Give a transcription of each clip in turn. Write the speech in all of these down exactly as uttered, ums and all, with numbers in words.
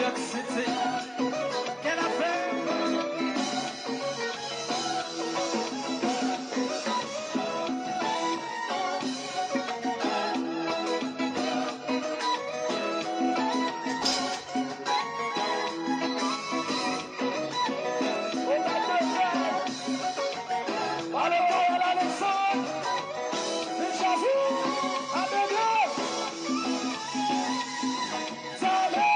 York City. Quelle affaire! Dame,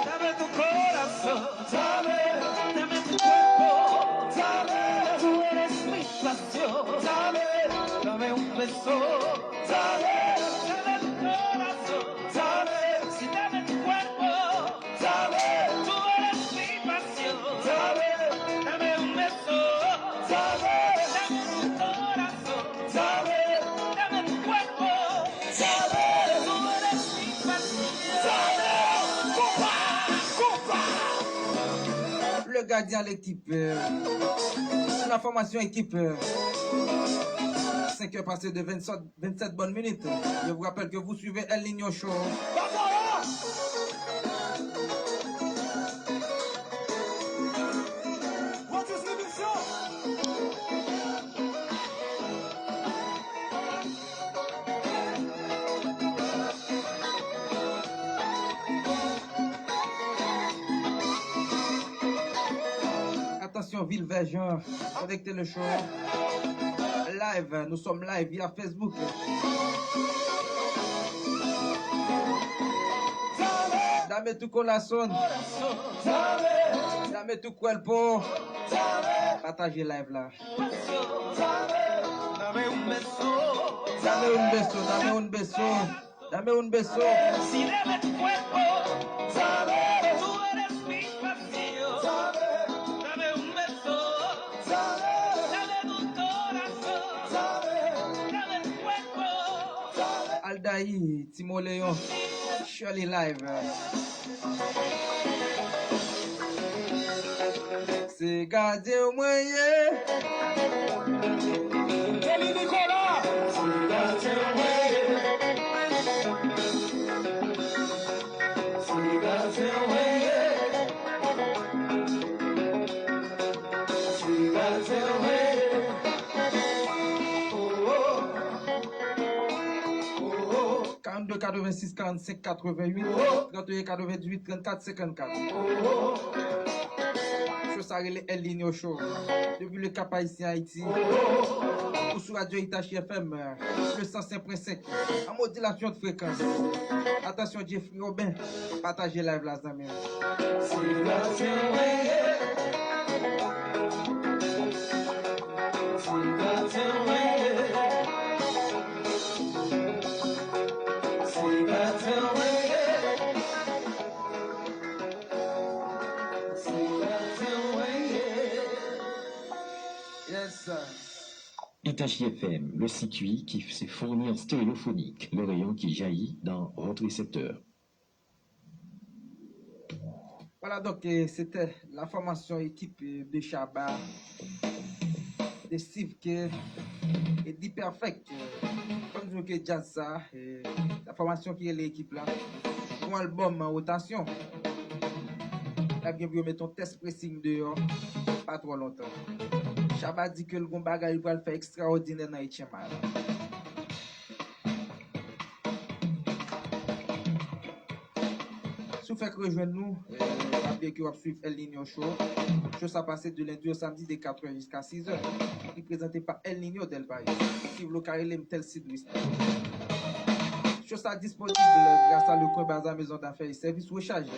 dame tu corazón, dame, dame tu cuerpo, dame, tú eres mi pasión, dame, dame un beso, dame, dame tu corazón, dame, sí, dame tu cuerpo, dame, tú eres mi pasión, dame, dame un beso, dame, dame tu corazón, dame, dame tu cuerpo. Le gardien à l'équipe, euh, la formation équipe, euh, cinq heures passées de vingt-sept, vingt-sept bonnes minutes. Je vous rappelle que vous suivez El Niño Show. Attention, Ville Vergent, connectez le show. Live, nous sommes live via Facebook. Dame tu corazón. Dame tu cuerpo. Pataje live la. Dame un beso, dame un beso, dame un beso. Aldaï, Timoléon, Shirley Live. Se gadyen mwen ye. Eli Nicolas. Se gadyen mwen ye. Se gadyen mwen ye. Se gadyen mwen ye. Oh, oh. Oh, oh. Quarante-deux quatre-vingt-six quarante-cinq quatre-vingt-huit, trente et un quatre-vingt-dix-huit trente-quatre cinquante-quatre. Show sa rele El Niño Show. Depi le Cap Haïtien Haïti, ou sou radyo Itachi F M, le cent cinq point cinq, an modilasyon de frekans. Atansyon, Jeffrey Aubin, pataje live la, zanmi. Yes, sir. Hitachi F M, le circuit qui se fournit en stéréophonique, le rayon qui jaillit dans votre récepteur. Voilà, donc, euh, c'était la formation équipe, euh, de Shabba, de Steve Kerr et D-Perfect. Euh, fò m di w ke djaz sa, euh, la formation ki rele ekip la, yon albòm an wotasyon. L ap gen pou yo met yon test pressing deyò pa twò lontan. Shabba di ke l gon bagay li pral fè ekstraòdinè nan H M I. Si w fèk rejwenn nou, eh, pa bliye ke w ap swiv El Niño Show. Show sa pase de lendi o samdi de katrè jiska sizè. Li prezante pa El Niño del País. Si w vle w ka rele m Tel Sid Wisnel. Show sa disponib gras a Lecoin Bazar Maison d'Affaires et Services Recharge.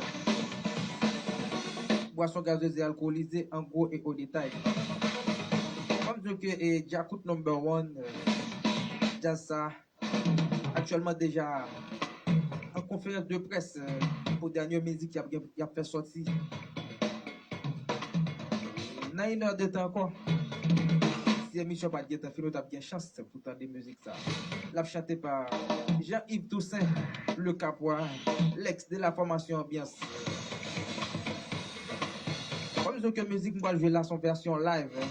Bwason gazez e alkolize an gwo e o detay. Fò m di w ke, eh, Djakout number one, eh, djaz sa, aktyèlman deja an konferans de près, eh, pou dènye mizik y ap gen, y ap fè sòti nan inè de tan ankò. Si emisyon pa t gentan fini, w t ap gen chans pou tande mizik sa. L ap chante pa Jean-Yves Toussaint, Le Capois, Lex de la formation Ambiance. Fò m di w ke mizik m pral jwe la, se yon vèsyon live, eh,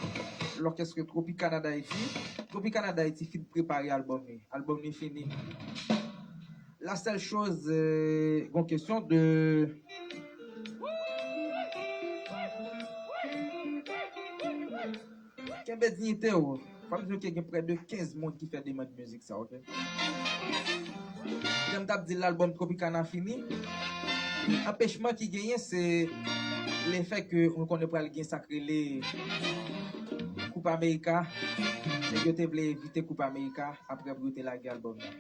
lòkès Tropicana d'Haïti. Tropicana d'Haïti fin prepare albòm li. Albòm li fini. La seule chose, eh, gon kesyon de Kenbe diyite w. Fò m di nou ke gen prè de kenz moun ki fè demann mizik sa, oke? Jan m t ap di l, albòm Tropicana fini. Anpechman ki genyen, se lefè ke nou konnen pral gen sa k rele Koup Amerika. Nèg yo te vle evite Koup Amerika apre pou yo te lage albòm nan.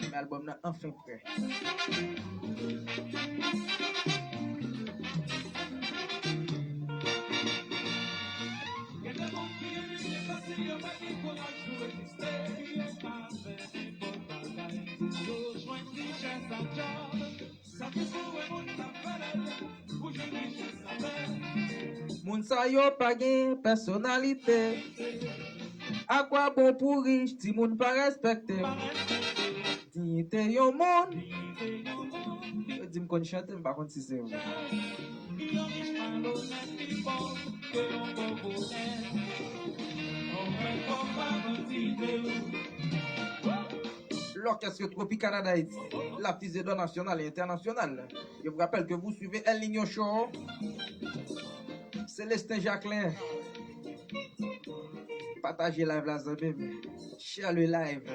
Men albòm nan anfen prè. Gen de moun ki gen milyon, paske yo pa gen kouraj pou reziste, ki yo pa fè nenpòt bagay pou yo jwenn richès ak djòb. Sa ki pou wè moun k ap valè pou jwenn richès avè. Moun sa yo pa gen pèsonalite. Akwa bon pou rich, timoun pa respekte. Diyite yon moun. Yo di m konn chante, m pa konn si se vre. Yon rich malonèt pi pòv ke yon pòv onèt. Yon vrè pòv pa bandi de ou. L'orchestre Tropicana d'Haïti, la fusée d'or nationale et internationale. Je vous rappelle que vous suivez El Niño Show. Célestin Jacquelin. Pataje live la, zanmi m. Share le live.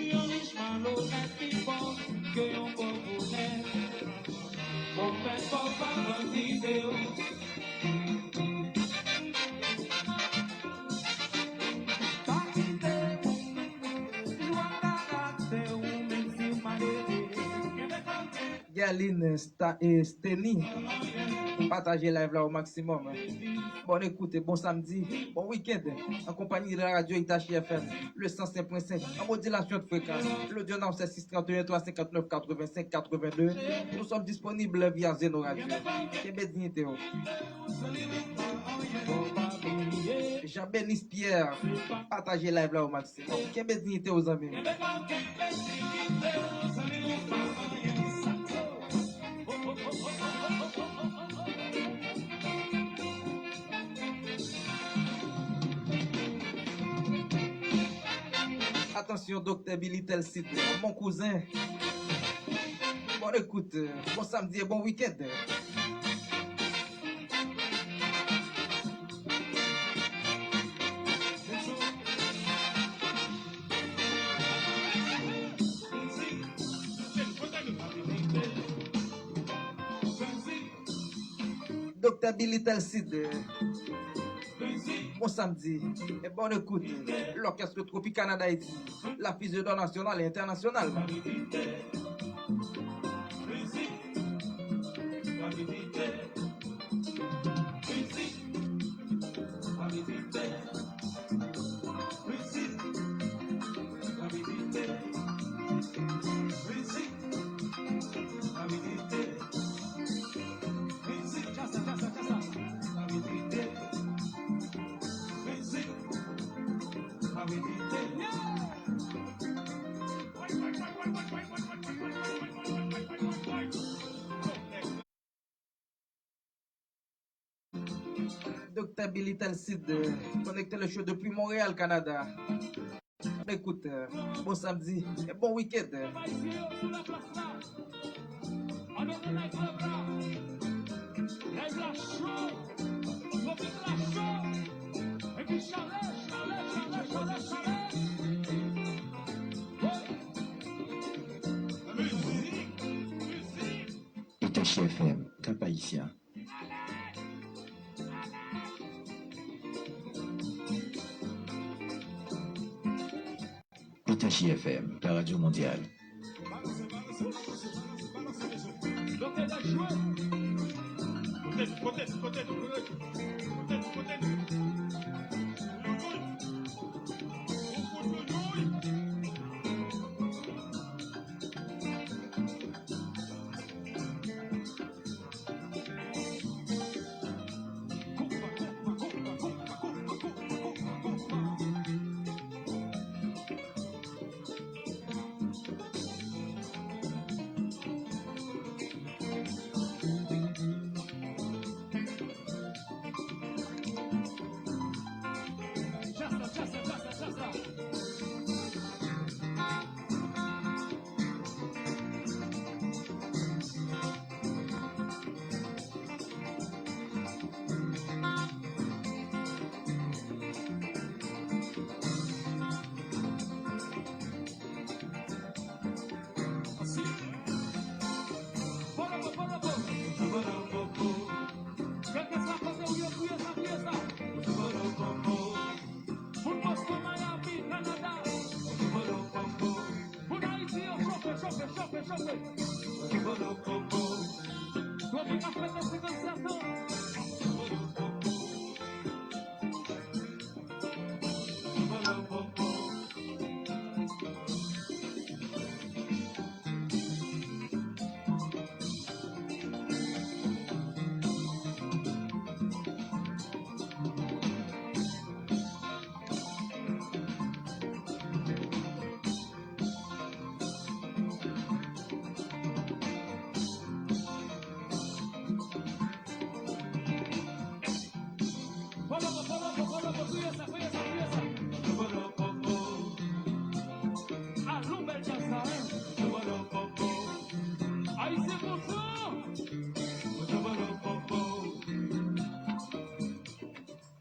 Yon rich malonèt pi pòv ke yon pòv onèt. Pòv fè pòv pa bandi de ou. Pa kite moun jwenn karaktè ou, menm si w malere. Gerline Sta- e Steny, pataje live la au maximum. Bonne écoute, bon samedi, bon week-end, en compagnie de la radio Hitachi F M, le cent cinq point cinq, en modulation de fréquence. L'audio nam c'est six trente et un trois cinquante-neuf quatre-vingt-cinq quatre-vingt-deux. Nous sommes disponibles via Zeno Radio. Kenbe diyite w. Jean Benis Pierre, pataje live la au maximum. Kenbe diyite w, zanmi m. Atansyon, Doktè Billy Telcide, mon kouzen. Bonne écoute, bon samedi et bon week-end. Doktè Billy Telcide. Bon samedi et bonne écoute. L'orchestre Tropicana d'Haïti, la fusée d'or nationale et internationale. Doktè Billy Telcide, connecté le show depuis Montréal, Canada. Écoute, bon samedi et bon week-end. Itachi F M, Cap Haïtien. Itachi F M, la radio mondiale.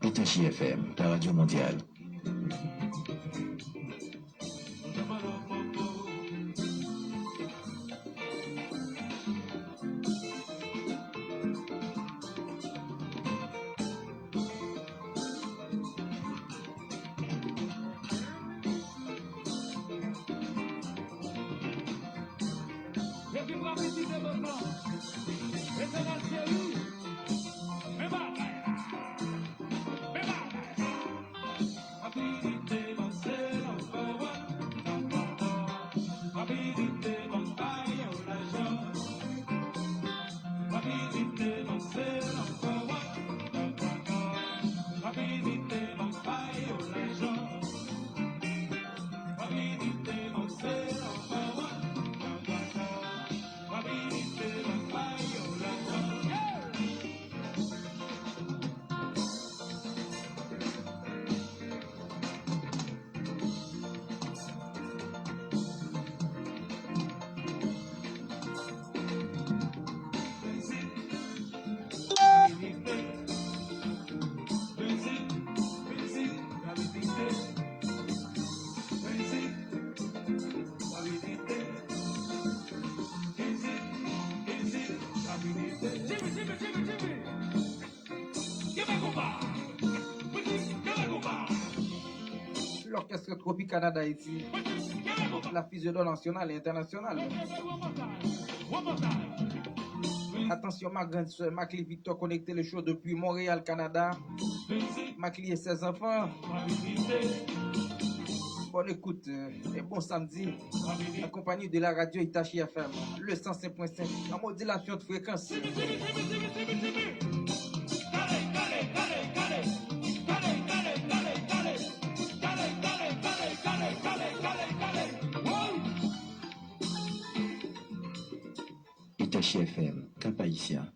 Itachi F M, la radio mondiale. Lòkèst Tropicana d'Haïti, la fizyodò nasyonal e entènasyonal. Atansyon, ma grande sœur Macly Victor connecté le show depuis Montréal, Canada. Macly et ses enfants. Bonne écoute, euh, et bon samedi, accompagné de la radio Hitachi F M, le cent cinq point cinq, en modulation de fréquence. Itachi F M, Cap Haïtien.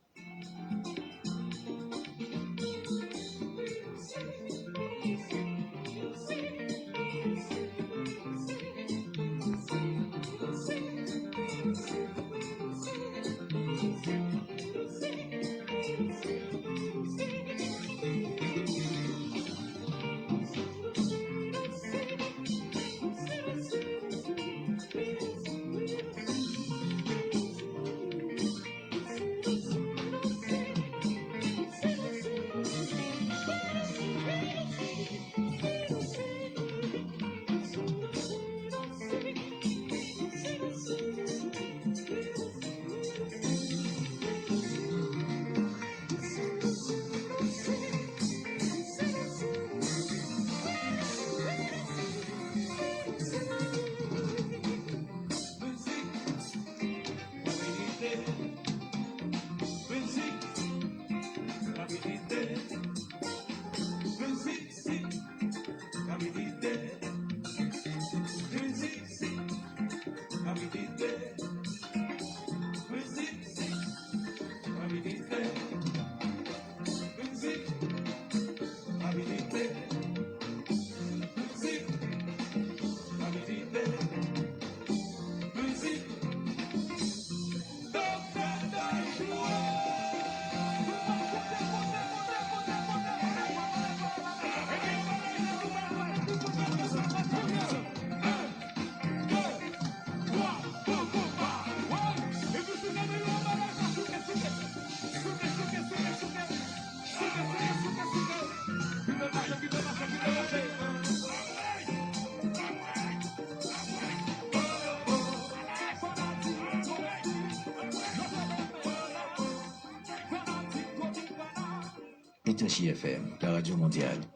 Hitachi F M, la radio mondiale.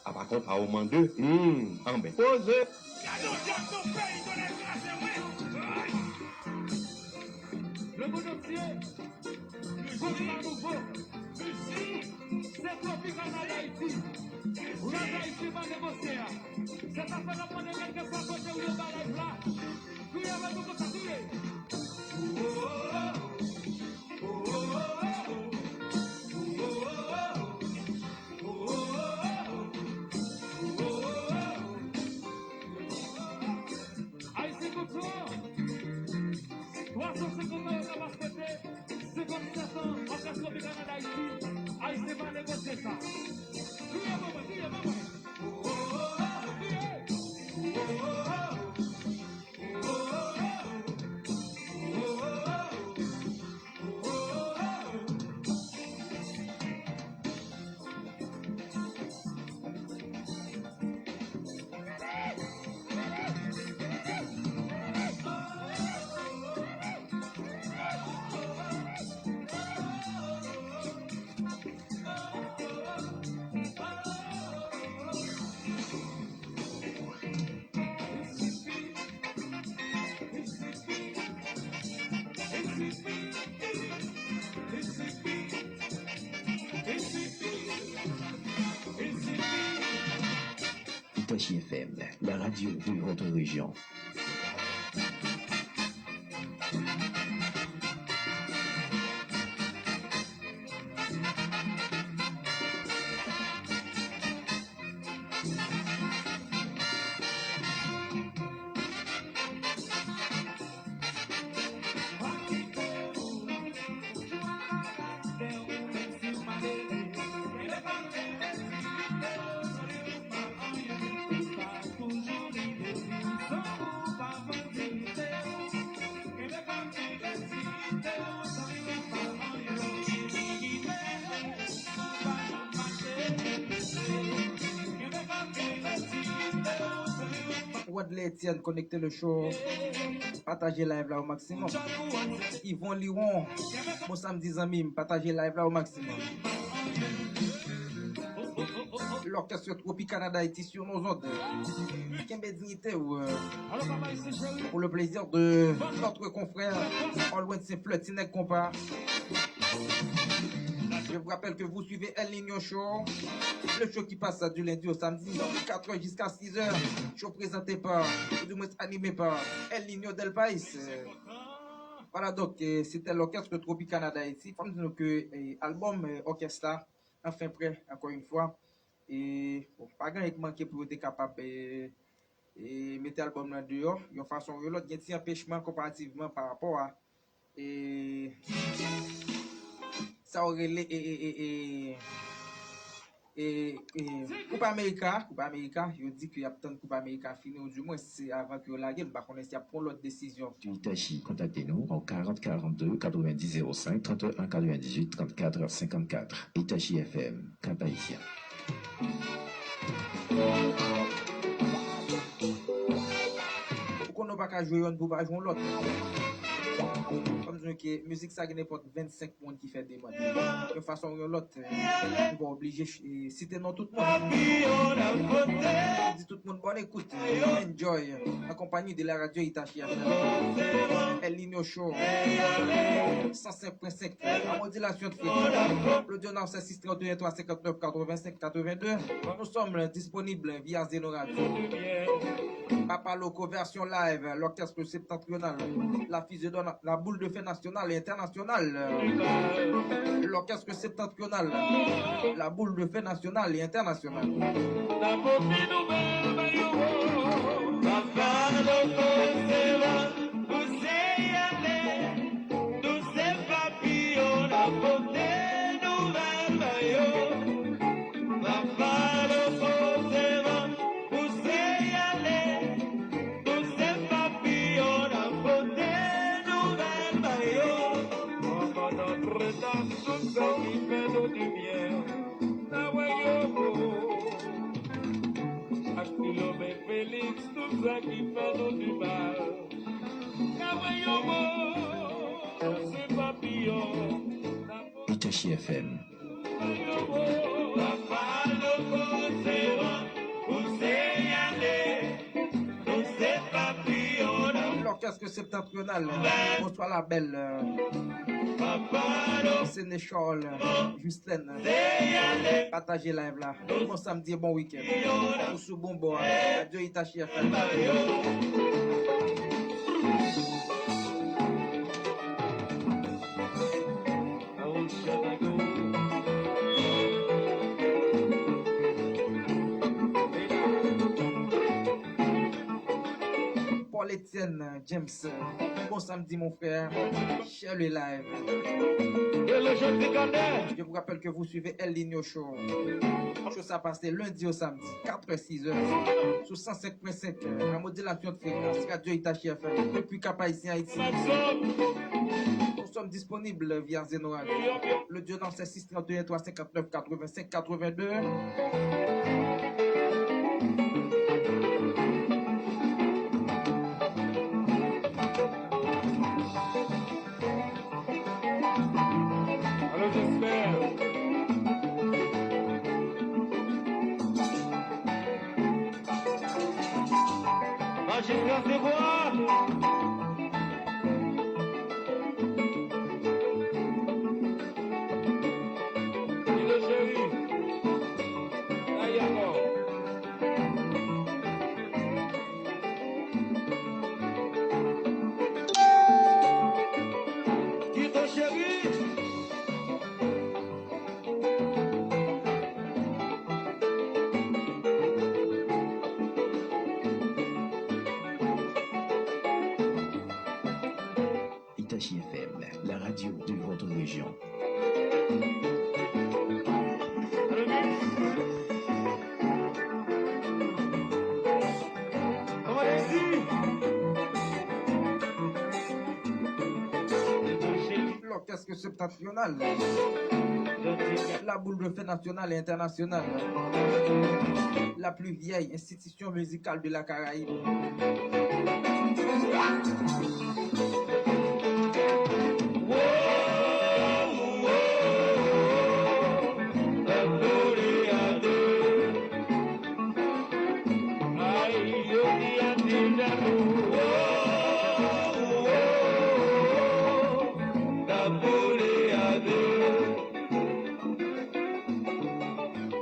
Apa konpa ou mande? Hmm, anben. Poze. Gade yon djaz nan peyi, tonnè kraze, wi. Le monde entier, konpa nouvo, mizik, se Tropicana D'Haïti. Ou nan Ayiti, pa negosye a. Se sa fè n ap mande nèg yo pa kote ou yo ba live la. Kriye avè nou konsa, kriye. Ayisyen kontan. Twa san senkant an yo ka pa fete. Senkant sèt an, Òkès Tropicana D'Haïti. Ayisyen pa negosye sa. Kriye pou mwen, kriye pou mwen. Kriye. Hitachi F M, la radio de votre région. Wadley Etienne, connectez le show. Partagez live là au maximum. Yvon Liron, bon samedi zanmi m, partagez live là au maximum. L'orchestre Tropicana d'Haïti sur nos ondes. Kenbe dignité ou, euh, pour le plaisir de notre confrère Olwen Saint-Fleur, Tinèg Konpa. Je vous rappelle que vous suivez El Niño Show, le show qui passe du lundi au samedi, de quatre heures jusqu'à six heures. Show présenté par, ou du moins animé par El Niño del País. Euh, voilà, donc, euh, c'était l'orchestre Tropicana d'Haïti. Fò m di nou ke, euh, album, euh, orchestre là, enfin prêt, encore une fois. E, bon, pa gen anyen k manke pou yo te kapab, e, e, mete albòm nan deyò, yon fason ou yon lòt. Gen ti anpechman konparativman pa rapò a, e, sa yo rele, e, e, e, e, e, e, Koup Amerika, Koup Amerika, yo di ke y ap tann Koup Amerika fini, ou di mwens se avan ke yo lage l. M pa konnen si y ap pran lòt desizyon. Hitachi, contactez-nous au quarante quarante-deux quatre-vingt-dix zéro cinq, trente et un quatre-vingt-dix-huit trente-quatre cinquante-quatre. Hitachi F M, Cap Haïtien. Ou konnen w pa ka jwe yonn pou w pa jwe yon lòt. Kòm di nou ke mizik sa gen nenpòt vennsenk moun ki fè demann. Yon fason ou yon lòt, nou pa oblije ch- e, site non tout moun. Di tout moun bòn ekout, enjoy, an konpanyi de la radyo Itachi F M. El Niño Show, san senk pwen senk, an modilasyon de frekans. L'audio nan se sis trant e en twa senkant nèf katrevensenk katrevenndez. Nous sommes disponibles via Zeno Radio. Papa Loco version live, l'orchestre septentrional, la fusée de la boule de feu nationale et internationale. L'orchestre septentrional, la boule de feu nationale et internationale. Papa Loco se van, pouse y ale. Tout se papi yo n ap pote nouvèl ba yo. Papa Loco se van, pouse y ale. Tout se papi yo n ap pote nouvèl ba yo. Ann antreprann tout sa ki fè nou di byen. N a wè yo. Ak Philomène Félix, tout sa ki fè nou di mal. Itachi F M. L'orchestre septentrional, bonsoir la belle, euh, Sénéchal, Justine, partagez live la. Bon samedi et bon week-end. Ou sou bon bò, Radio Itachi F M. Paul Etienne James, bon samedi mon frère. Share le live. Je vous rappelle que vous suivez El Niño Show. Show sa pase lendi o samdi, kat è, sis è, sou san senk pwen senk, an modilasyon de frekans, Radio Itachi F M, depi Cap Haïtien, Haïti. Nous sommes disponibles via Zeno Radio. L'audio nan se sis trant e en twa senkant nèf katrevensenk katrevenndez. Alo, Jesper. Majistra Sewòl. Kito cheri. Ay, ankò. Kito cheri. Itachi F M, la radio de votre région. L'orchestre septentrional, la boule de feu nationale et internationale, la plus vieille institution musicale de la Caraïbe.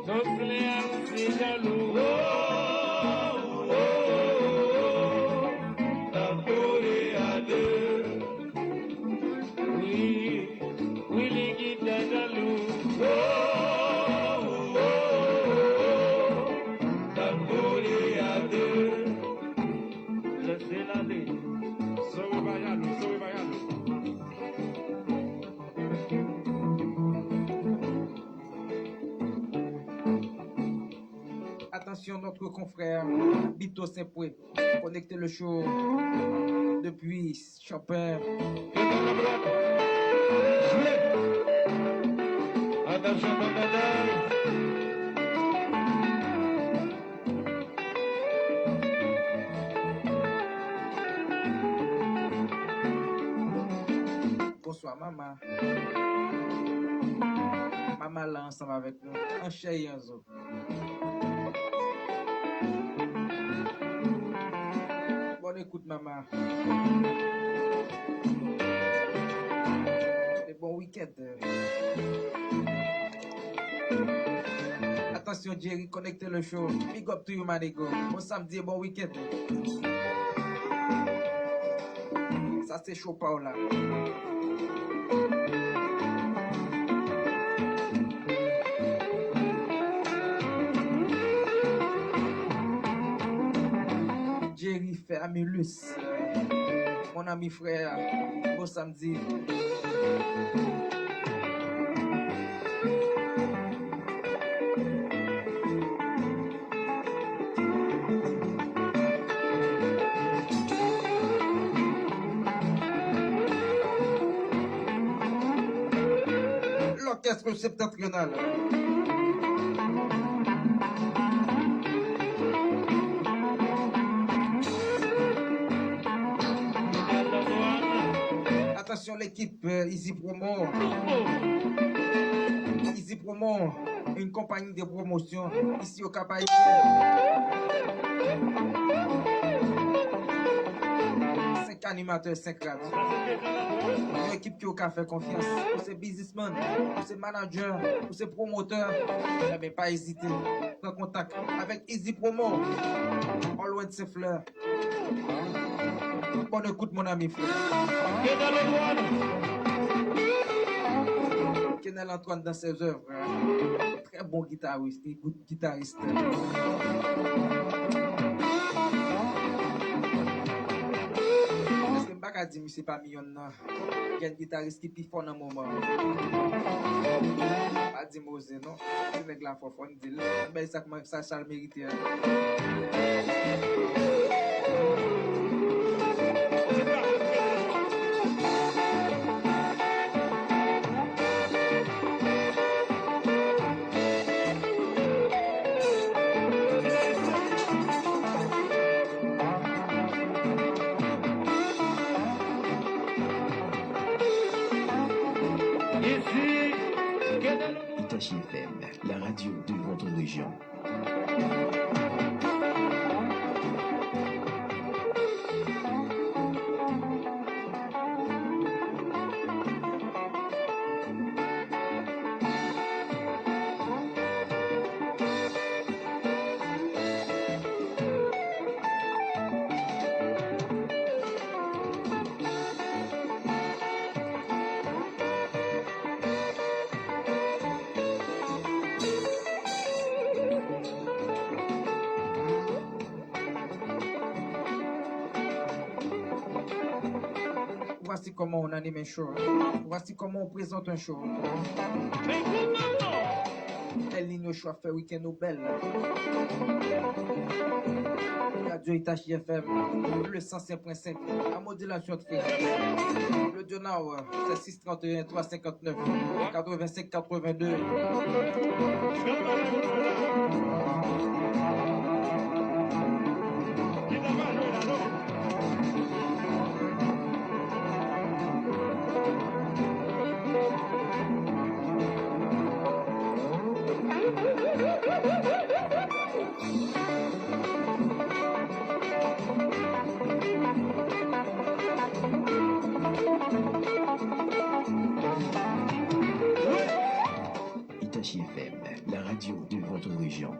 Jocelyn se jalou. Wi, wi, li gentan jalou. Lèse l ale. Sove pa jalou, sove pa jalou. Attention, notre confrère Bito Sempwe, connecté le show depuis Chopin. Attention, Mama. Mama la ansanm avèk nou, an chè e an zo. Bòn ekout, mama. E bon wikenn. Atansyon, Jerry, konekte le show. Big up to you, my nigga. Bon samdi e bon wikenn. Sa se show pa w la. Jerry Fermilus, mon ami frè, bon samdi. L'orchestre septentrional. Attention l'équipe, euh, Easy Promo. Easy Promo, une compagnie de promotion ici au Cap Haïtien. Senk animatè, senk radyo. Yon ekip ke w ka fè konfyans. Ou se biznismann, ou se manadjè, ou se pwomotè, enben pa ezite. Pran kontak avèk Easy Promo. Always se flè. Bonne écoute, mon ami frère. Kenel Antoine dans ses œuvres. Très bon guitariste, li good guitariste. Èske m pa ka di misye pami yonn nan jèn gitaris ki pi fò nan moman an? Pa di m oze non. Se nèg la fò, fò n di l. Bay sa kman sa, sa l merite a. Hitachi F M, la radio de votre région. Voici comment on anime un show. Voici comment on présente un show. El Niño Show ap fè wikenn nou bèl. Radio Hitachi F M, le cent cinq point cinq, la modulation de fréquence. Le Donau, c'est six trente et un trois cinquante-neuf quatre-vingt-cinq quatre-vingt-deux. Hitachi F M, la radio de votre région.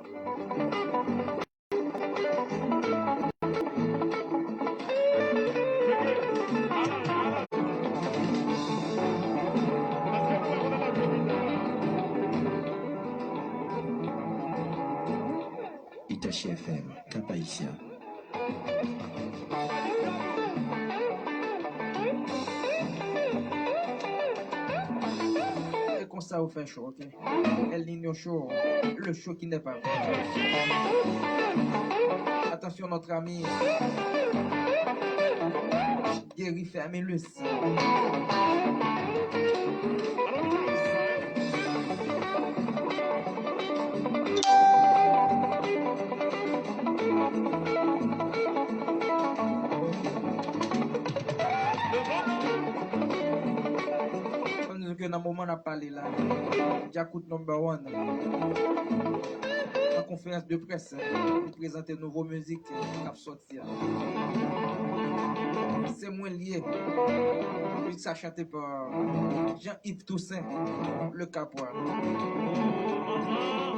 Hitachi F M, Cap Haïtien. E konsa yo fè show, ok? El Niño Show, le show qui n'est pas vrai. Attention, notre ami Guéry Fermilus. Nan moman n ap pale la, Djakout number one. Nan konferans de près, li prezante nouvo mizik k ap sòti a. Se mwen l ye. Mizik sa chante pa Jean-Yves Toussaint, Le Capois.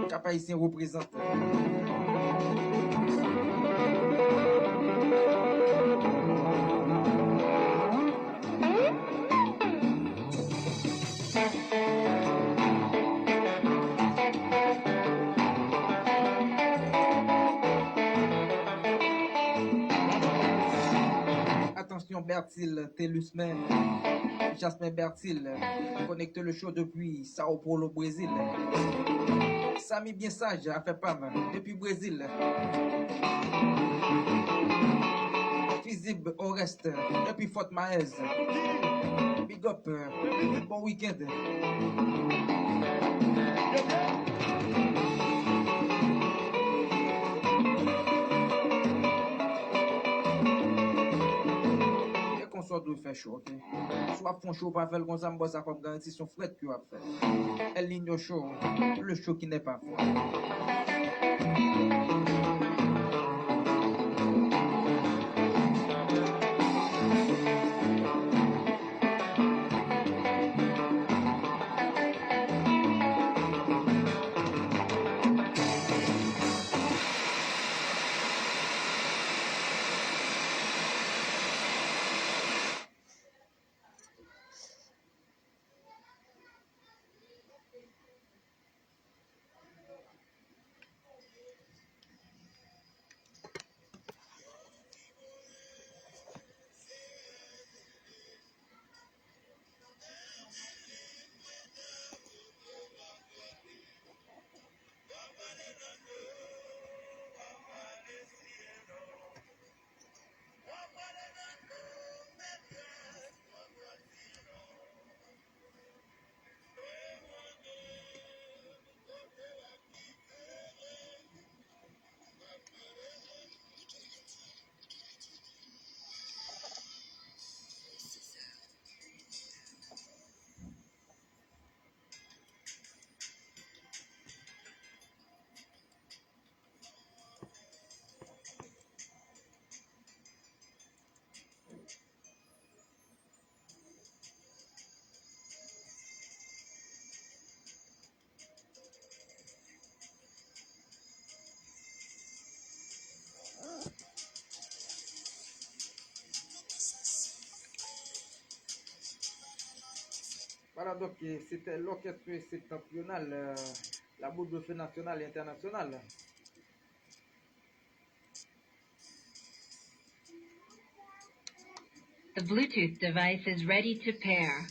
Cap Haïtien reprezante. Atansyon, Bertil Telusme, Jasmin Bertil, connecte le show depuis Sao Paulo, Brésil. Samy byen saj, afè pa m, depi Brezil. Fizib Oreste, depi Fort Myers. Big up, bon weekend. E konsa w dwe fè show, ok? Si w ap fè yon show, pa fè l konsa, m ba w sa kòm garanti, se yon frèt ke w ap fè. El Niño Show, le show qui n'est pas fou. Voilà, donc, c'était l'orchestre septentrional, euh, la boule de feu nationale et internationale. The Bluetooth device is ready to pair.